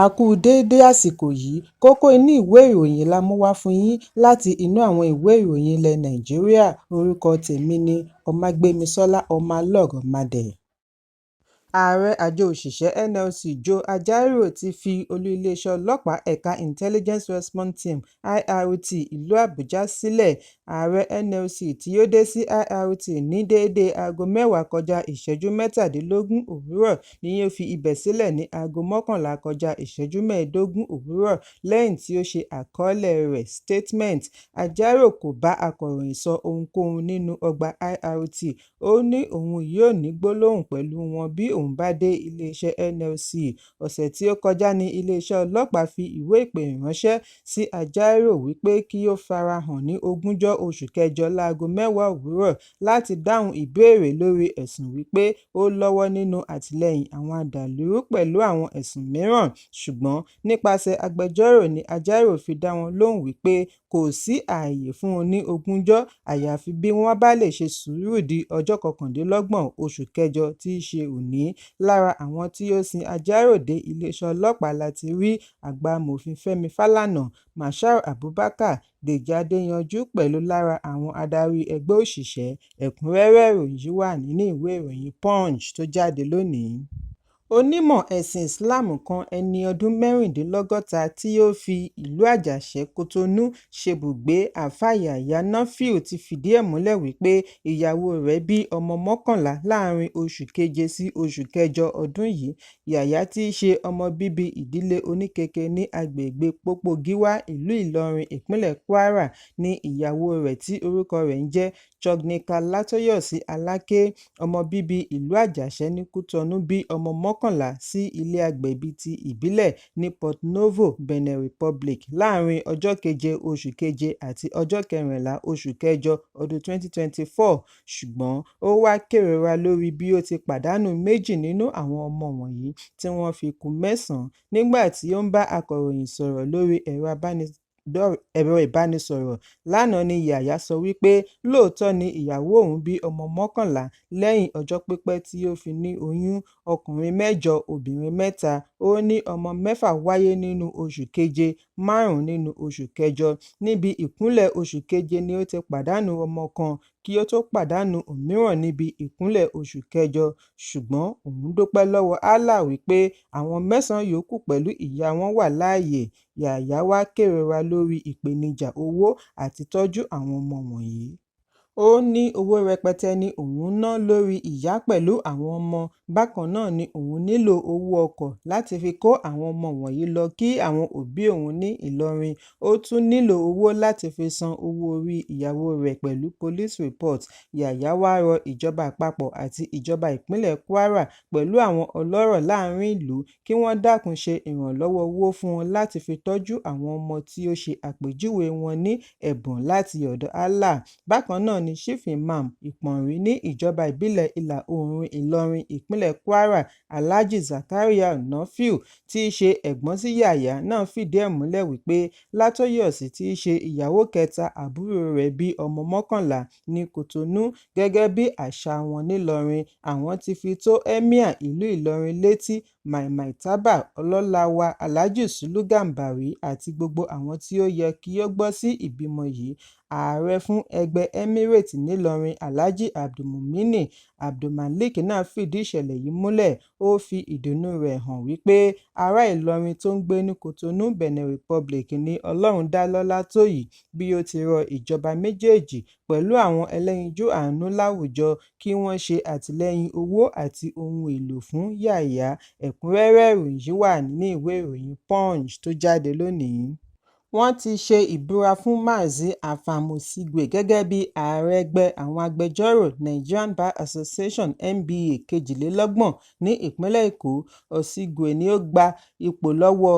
A kú déédé àsìkò yìí. Kókó inú ìwé ìròyìn la mú wá fún yín láti inú àwọn ìwé ìròyìn ilẹ̀ Nàìjíríà. Orúkọ tèmi ni Ọmágbémisọ́lá Ọmọlọ́rọ̀mádé. Ààrẹ àjọ òṣìṣẹ́ NLC Joe Ajaero ti fi olú iléeṣẹ́ ọlọ́pàá ẹ̀ka Intelligence Response Team (IRT) ìlú Àbújá sílẹ̀. Ààrẹ NLC tí ó dé sí IRT ní déédé aago 17:40 òwúrọ̀ ni ó fi ibẹ̀ sílẹ̀ ní aago 10:45 òwúrọ̀ lẹ́yìn tí ó ṣe àkọọ́lẹ̀ rẹ̀ (statement). Ajaero kò bá akọ̀ròyìn sọ ohunkóhun nínú ọgbà IRT, ó ní òun yóò ní gbólóhùn pẹ̀lú wọn bí òun bá dé iléeṣẹ́ NLC. Ọ̀sẹ̀ tí ó kọjá ní iléeṣẹ́ ọlọ́pàá fi ìwé ìpè ránṣẹ́ sí Ajaero wípé kí ó farahàn ní ogúnjọ́ oṣù kẹjọ láago 10 òwúrọ̀ láti dáhùn ìbéèrè lórí ẹ̀sùn wípé ó lọ́wọ́ nínú àtìlẹ́yìn àwọn adàlúrú pẹ̀lú àwọn ẹ̀sùn mìíràn, ṣùgbọ́n nípasẹ̀ agbẹjọ́rò ní Ajaero fi dá wọn lóhùn wípé kò sí ààyè fún un ní ogúnjọ́ àyàfi bí wọ́n bá lè ṣe sùúrù di ọjọ́ 29 oṣù kẹjọ tí í ṣe òní. Lára àwọn tí ó sin Ajaero dé iléeṣẹ́ ọlọ́pàá láti rí àgbà amòfin Fẹ́mi Fálànà, Marshal Abubakar, Dèjì Adéyanjú pẹ̀lú lára àwọn adarí ẹgbẹ́ òṣìṣẹ́. Ẹ̀kúnrẹ́rẹ́ ìròyìn yìí wà nínú ìwé ìròyìn Punch tó jáde lónìí. Onímọ̀ ẹ̀sìn Islam kan ẹni ọdún 66 tí ó fi ìlú Àjàṣẹ́ Kòtónú ṣebùgbé, Alfa Yahya Nafiu ti fìdí ẹ̀ múlẹ̀ wípé ìyàwó rẹ̀ bí ọmọ 11 láàárín oṣù keje sí oṣù kẹjọ ọdún yìí. Yahya tí í ṣe ọmọ bíbí ìdílé oníkeke ní agbègbè Pópó-Gíwá, ìlú Ìlọrin, ìpínlẹ̀ Kwara ní ìyàwó rẹ̀ tí orúkọ rẹ̀ ń jẹ́ Shogneke Látọ́yọ̀sí Aláké, ọmọ bíbí ìlú Àjàṣẹ́ ní Kútọ̀nù, bí ọmọ 11 sí ilé agbẹ̀bí ti ìbílẹ̀ ní Porto-Novo, Benin Republic, láàárín ọjọ́ 7 oṣù keje àti ọjọ́ 14 oṣù kẹjọ ọdún 2024, ṣùgbọ́n ó wá kérora lórí bí ó ti pàdánù méjì nínú àwọn ọmọ wọ̀nyí tí wọ́n fi kù mẹ́sàn-án. Nígbà tí ó ń bá akọ̀ròyìn sọ̀rọ̀ lórí ẹ̀rọ ìbánisọ̀rọ̀ lánàá ní Yahya sọ wípé lóòótọ́ ni ìyàwó òun bí ọmọ 11 lẹ́yìn ọjọ́ pípẹ́ tí ó fi ní oyún, ọkùnrin mẹ́jọ, obìnrin mẹ́ta. Ó ní ọmọ mẹ́fà wáyé nínú oṣù keje, márùn-ún nínú oṣù kẹjọ. Níbi ìkúnlẹ̀ oṣù keje ni ó ti pàdánù ọmọ kan kí ó tó pàdánù òmíràn níbi ìkúnlẹ̀ oṣù kẹjọ, ṣùgbọ́n òun dúpẹ́ lọ́wọ́ Allah wípé àwọn mẹ́sàn-án yòókù pẹ̀lú ìyá wọn wà láàyè. Yahya wá kérora lórí ìpèníjà owó àti tọ́jú àwọn ọmọ wọ̀nyí. Ó ní owó rẹpẹtẹ ni òun ń ná lórí ìyá pẹ̀lú àwọn ọmọ, bákan náà ni òun nílò owó ọkọ̀ láti fi kó àwọn ọmọ wọ̀nyí lọ kí àwọn òbí òun ní Ìlọrin. Ó tún nílò owó láti fi san owó orí ìyàwó rẹ̀ pẹ̀lú police report. Yahya wá rọ ìjọba àpapọ̀ àti ìjọba ìpínlẹ̀ Kwara pẹ̀lú àwọn ọlọ́rọ̀ láàárín ìlú kí wọ́n dákun ṣe ìrànlọ́wọ́ owó fún un láti fi tọ́jú àwọn ọmọ tí ó ṣe àpèjúwe wọn ní ẹ̀bùn láti ọ̀dọ̀ Allah. Bákan náà ni Chief Imam Ìpọ̀nrí ní ìjọba ìbílẹ̀ Ìlà-Oòrùn Ìlọrin, ìpínlẹ̀ Kwara, Alhaji Zakariyau Nafiu tí í ṣe ẹ̀gbọ́n sí Yahya náà fìdí ẹ̀ múlẹ̀ wípé Látọ́yọ̀sí tí í ṣe ìyàwó kẹta àbúrò rẹ̀ bí ọmọ 11 ní Kútọ̀nù. Gẹ́gẹ́ bí àṣà wọn nílọrin, àwọn ti fi tó Emir ìlú Ìlọrin létí, Mai Maitama, Ọlọ́lá wa Alhaji Sùlù Gàm̀bàrí àti gbogbo àwọn tí ó yẹ kí ó gbọ́ sí ìbímọ yìí. Ààrẹ fún ẹgbẹ́ Emirate nílọrin, Alhaji Abdulmumini Abdulmalik náà fìdí ìṣẹ̀lẹ̀ yìí múlẹ̀. Ó fi ìdùnnú rẹ̀ hàn wípé ará Ìlọrin tó ń gbé ní Kútọ̀nù, Benin Republic ni Ọlọ́run dá lọ́lá tó yìí, bí ó ti rọ ìjọba méjèèjì pẹ̀lú àwọn ẹlẹ́yinjú àánú láwùjọ kí wọ́n ṣe àtìlẹ́yìn owó àti ohun èèlò fún Yahya. Ẹ̀kúnrẹ́rẹ́ ìròyìn yìí wà nínú ìwé ìròyìn Punch tó jáde lónìí. Wọ́n ti ṣe ìbúra fún Mazi Afam Osigwe gẹ́gẹ́ bí ààrẹ ẹgbẹ́ àwọn agbẹjọ́rò Nigerian Bar Association (NBA) 32 ní ìpínlẹ̀ Èkó. Osigwe ni ó gba ipò lọ́wọ́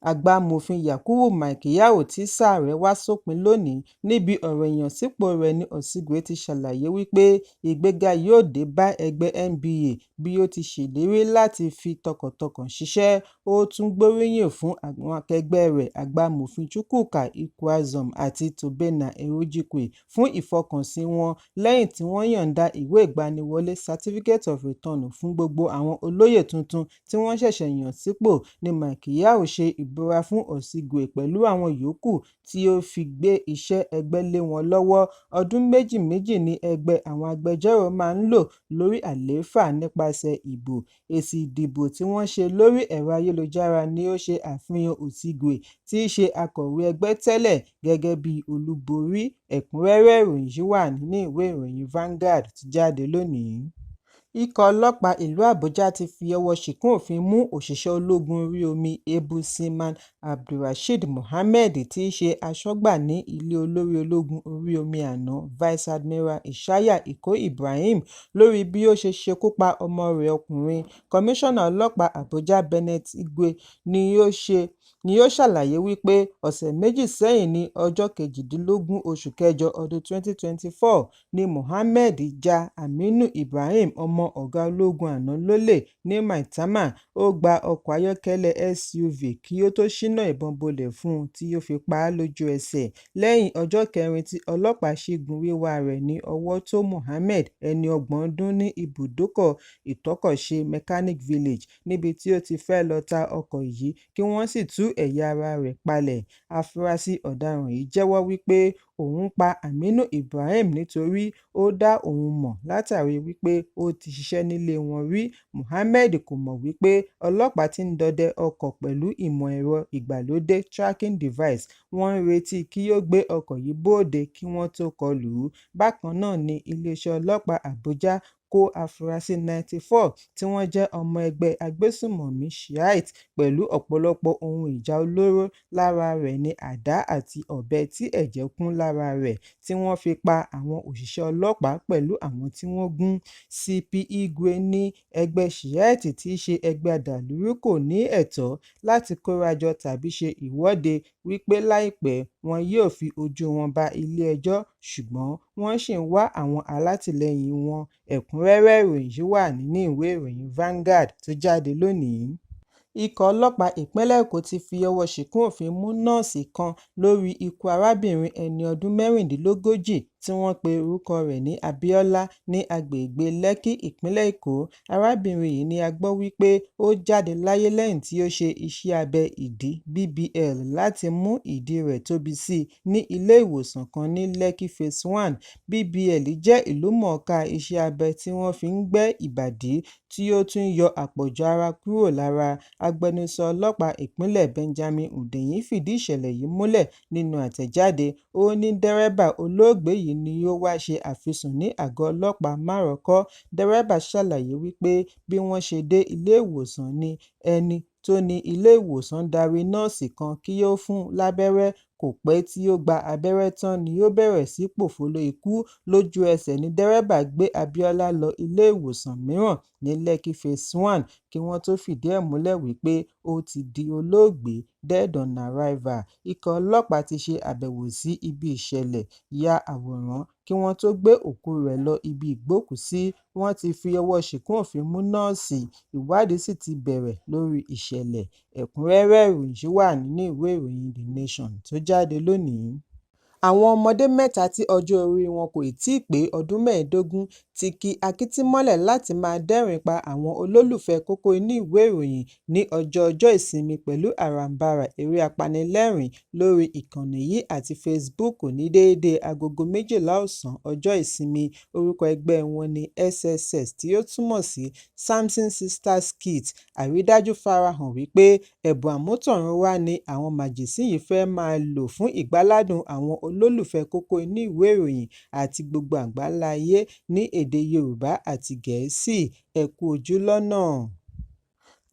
Àgbà Amòfin Yakubu Maikyau tí sáà rẹ̀ wá sópin lónìí. Níbi ọ̀rọ̀ ìyànsípò rẹ̀ ní Osigwe ti ṣàlàyé wípé ìgbéga yóò dé bá ẹgbẹ́ NBA bí ó ti ṣèlérí láti fi tọkàntọkàn ṣiṣẹ́. Ó tún gbóríyìn fún àwọn akẹgbẹ́ rẹ̀ Àgbà Amòfin Chukwuka Ikwuazom àti Tobenna Erojikwe fún ìfọkànsìn wọn lẹ́yìn tí wọ́n yọ̀ǹda ìwé ìgbaniwọlé Certificate of Return fún gbogbo àwọn olóyè tuntun tí wọ́n ṣẹ̀ṣẹ̀ yàn sípò ní Maikyau ṣe ìbúra fún Osigwe pẹ̀lú àwọn yòókù tí ó fi gbé iṣẹ́ ẹgbẹ́ lé wọn lọ́wọ́. Ọdún méjì méjì ni ẹgbẹ́ àwọn agbẹjọ́rò máa ń lò lórí àlééfà nípasẹ̀ ìbò. Èsì ìdìbò tí wọ́n ṣe lórí ẹ̀rọ ayélujára ni ó ṣe àfihàn Osigwe tí í ṣe akọ̀wé ẹgbẹ́ tẹ́lẹ̀ gẹ́gẹ́ bí olúborí. Ẹ̀kúnrẹ́rẹ́ ìròyìn yìí wà nínú ìwé ìròyìn Vanguard tó jáde lónìí. Ikọ̀ ọlọ́pàá ìlú Àbújá ti fi ọwọ́ ṣìkún òfin mú òṣìṣẹ́ ológun orí omi Able Seaman Abdulrasheed Mohammed tí í ṣe aṣọ́gbà ní ilé olórí ológun orí omi àná Vice Admiral Ishaya Iko Ibrahim lórí bí ó ṣe ṣekú pa ọmọ rẹ̀ ọkùnrin. Kọmíṣánná Ọlọ́pàá Àbújá Bennett Igwe ni ó ṣàlàyé wípé ọ̀sẹ̀ méjì sẹ́yìn ní ọjọ́ 18 oṣù kẹjọ ọdún 2024 ni Mohammed ja Aminu Ibrahim ọmọ ọ̀gá ológun àná lólè ní Maitama. Ó gba ọkọ̀ ayọ́kẹ́lẹ́ SUV kí ó tó ṣínà ìbọn bolẹ̀ fún un tí ó fi pa á lójú ẹsẹ̀. Lẹ́yìn ọjọ́ kẹrin tí ọlọ́pàá ṣígun wíwá rẹ̀ ní ọwọ́ tó Mohammed, ẹni ọgbọ̀n ọdún, ní ibùdókọ̀ ìtọ́kọ̀sí Mechanic Village níbi tí ó ti fẹ́ lọ ta ọkọ̀ yìí kí wọ́n sì tú ẹ̀yà ara rẹ̀ palẹ̀. Afurasí ọ̀daràn yìí jẹ́wọ́ wípé òun pa Aminu Ibrahim nítorí ó dá òun mọ̀ látàrí wípé ó ti ṣiṣẹ́ nílé wọn rí. Mohammed kò mọ̀ wípé ọlọ́pàá ti ń dọdẹ ọkọ̀ pẹ̀lú ìmọ̀ ẹ̀rọ ìgbàlódé tracking device, wọ́n ń retí kí ó gbé ọkọ̀ yìí bóde kí wọ́n tó kọlù ú. Bákan náà ni iléeṣẹ́ ọlọ́pàá Àbújá kó afurasí 94 tí wọ́n jẹ́ ọmọ ẹgbẹ́ agbésùnmọ̀mí Shiite pẹ̀lú ọ̀pọ̀lọpọ̀ ohun ìjà olóró, lára rẹ̀ ní àdá àti ọ̀bẹ tí ẹ̀jẹ̀ kún lára rẹ̀ tí wọ́n fi pa àwọn òṣìṣẹ́ ọlọ́pàá pẹ̀lú àwọn tí wọ́n gún. CP Igwe ní ẹgbẹ́ Shiite tí í ṣe ẹgbẹ́ adàlúrú kò ní ẹ̀tọ́ láti kórajọ tàbí ṣe ìwọ́de, wípé láìpẹ́ wọn yóò fi ojú wọn ba ilé-ẹjọ́ ṣùgbọ́n wọ́n ṣì ń wá àwọn alátìlẹ́yìn wọn. Ẹ̀kúnrẹ́rẹ́ ìròyìn yìí wà nínú ìwé ìròyìn Vanguard tó jáde lónìí. Ikọ̀ ọlọ́pàá ìpínlẹ̀ Èkó ti fi ọwọ́ ṣìkún òfin mú nọ́ọ̀sì kan lórí ikú arábìnrin ẹni ọdún 36 tí wọ́n pe orúkọ rẹ̀ ní Abíọ́lá ní agbègbè Lẹ́kí, ìpínlẹ̀ Èkó. Arábìnrin yìí ni a gbọ́ wípé ó jáde láyé lẹ́yìn tí ó ṣe iṣẹ́ abẹ ìdí BBL láti mú ìdí rẹ̀ tóbi sí i ní ilé ìwòsàn kan ní Lekki Phase 1. BBL jẹ́ ìlúmọ̀ọ́ká iṣẹ́ abẹ tí wọ́n fi ń gbẹ́ ìbàdí tí ó tún yọ àpọ̀jù ara kúrò lára. Agbẹnusọ ọlọ́pàá ìpínlẹ̀ Benjamin Hundeyin fìdí ìṣẹ̀lẹ̀ yìí múlẹ̀ nínú àtẹ̀jáde. Ó ní dẹ́rẹ́bà olóògbé yìí ni ó wá ṣe àfisùn ní àgọ́ ọlọ́pàá Márọ̀kọ́. Dẹ́rẹ́bà ṣàlàyé wípé bí wọ́n ṣe dé ilé ìwòsàn ní ẹni tó ní ilé ìwòsàn darí nọ́ọ̀sì kan kí ó fún un lábẹ́rẹ́. Kò pẹ́ tí ó gba abẹ́rẹ́ tán ni ó bẹ̀rẹ̀ sí pòfóló ikú. Lójú ẹsẹ̀ ni dẹ́rẹ́bà gbé Abíọ́lá lọ ilé ìwòsàn mìíràn ní Lekki Phase 1 kí wọ́n tó fìdí ẹ̀ múlẹ̀ wípé ó ti di olóògbé dead on arrival. Ikọ̀ ọlọ́pàá ti ṣe àbẹ̀wò sí ibi ìṣẹ̀lẹ̀, ya àwòrán kí wọ́n tó gbé òkú rẹ̀ lọ ibi ìgbókùú-sí. Wọ́n ti fi ọwọ́ ṣìkún òfin mú nọ́ọ̀sì, ìwádìí sì ti bẹ̀rẹ̀ lórí ìṣẹ̀lẹ̀. Ẹ̀kúnrẹ́rẹ́ ìròyìn yìí wà nínú ìwé ìròyìn The Nation tó jáde lónìí. Àwọn ọmọdé mẹ́ta tí ọjọ́ orí wọn kò tíì pé ọdún 15 ti ki akítí mọ́lẹ̀ láti máa dẹ́rìn pa àwọn olólùfẹ́ẹ kókó inú ìwé ìròyìn ní ọjọọjọ́ Ìsinmi pẹ̀lú àràǹbarà eré apanilẹ́rìn-ín lórí ìkànnì yìí àti Facebook ní déédé 12:00 ọ̀sán ọjọ́ Ìsinmi. Orúkọ ẹgbẹ́ wọn ni SSS tí ó túmọ̀ sí Samson Sister Skit. Àrídájú farahàn wípé ẹ̀bùn àmútọ̀runwá ni àwọn màjèsín yìí fẹ́ máa lò fún ìgbáládùn àwọn olólùfẹ́ẹ kókó inú ìwé ìròyìn àti gbogbo àgbáńlá ayé ní èdè Yorùbá àti Gẹ̀ẹ́sì. Ẹ kú ojú lọ́nà.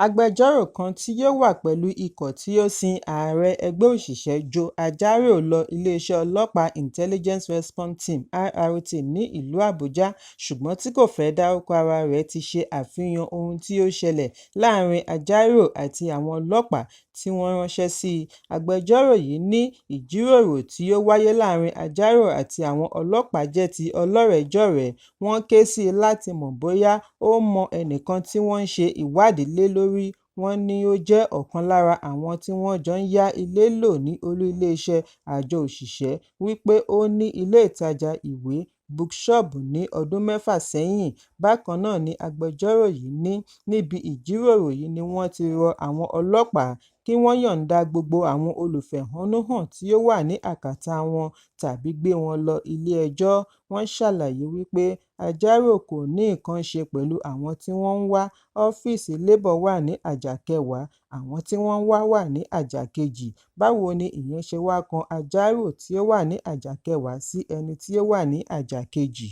Agbẹjọ́rò kan tí ó wà pẹ̀lú ikọ̀ tí ó sin ààrẹ ẹgbẹ́ òṣìṣẹ́ Joe Ajaero lọ iléeṣẹ́ ọlọ́pàá Intelligence Response Team (IRT) ní ìlú Àbújá ṣùgbọ́n tí kò fẹ́ dárúkọ ara rẹ̀ ti ṣe àfihàn ohun tí ó ṣẹlẹ̀ láàárín Ajaero àti àwọn ọlọ́pàá tí wọ́n ránṣẹ́ sí i. Agbẹjọ́rò yìí ní ìjíròrò tí ó wáyé láàárín Ajaero àti àwọn ọlọ́pàá jẹ́ ti ọlọ́rẹ̀ẹ́jọ̀rẹ́, wọ́n ké sí i láti mọ̀ bóyá ó mọ ẹnìkan tí wọ́n ń ṣe ìwádìí lé lórí, wọ́n ní ó jẹ́ ọ̀kan lára àwọn tí wọ́n jọ ń yá ilé lò ní olú iléeṣẹ́ àjọ òṣìṣẹ́, wípé ó ní ilé ìtajà ìwé (bookshop) ní ọdún mẹ́fà sẹ́yìn. Bákan náà ni agbẹjọ́rò yìí ní níbi ìjíròrò yìí ni wọ́n ti rọ àwọn ọlọ́pàá kí wọ́n yọ̀ǹda gbogbo àwọn olùfẹ̀hónúhàn tí ó wà ní àkàtà wọn tàbí gbé wọn lọ ilé-ẹjọ́. Wọ́n ṣàlàyé wípé Ajaero kò ní nǹkan ṣe pẹ̀lú àwọn tí wọ́n ń wá, ọ́fíìsì Labour wà ní àjà kẹwàá, àwọn tí wọ́n ń wá wà ní àjà kejì, báwo ni ìyẹn ṣe wá kan Ajaero tí ó wà ní àjà kẹwàá sí ẹni tí ó wà ní àjà kejì?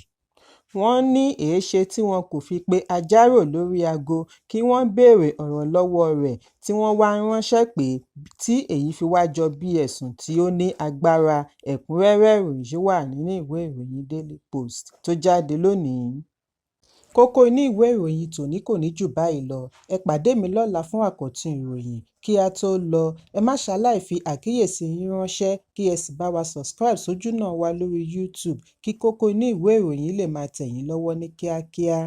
Wọ́n ní èéṣe tí wọn kò fi pe Ajaero lórí aago kí wọ́n béèrè ọ̀rọ̀ lọ́wọ́ọ rẹ̀ tí wọ́n wá ń ránṣẹ́ pè é tí èyí fi wá jọ bí ẹ̀sùn tí ó ní agbára. Ẹ̀kúnrẹ́rẹ́ ìròyìn yìí wà nínú ìwé ìròyìn Daily Post tó jáde lónìí. Kókó inú ìwé ìròyìn tòní kò ní jù báyìí lọ. Ẹ pàdé mi lọ́la fún àkọ́tún ìròyìn. Kí á tó lọ, ẹ má ṣaláì fi àkíyèsí yín ránṣẹ́ kí ẹ sì bá wa subscribe sójúnà wa lórí YouTube kí kókó inú ìwé ìròyìn lè máa tẹ̀ yín lọ́wọ́ ní kíákíá.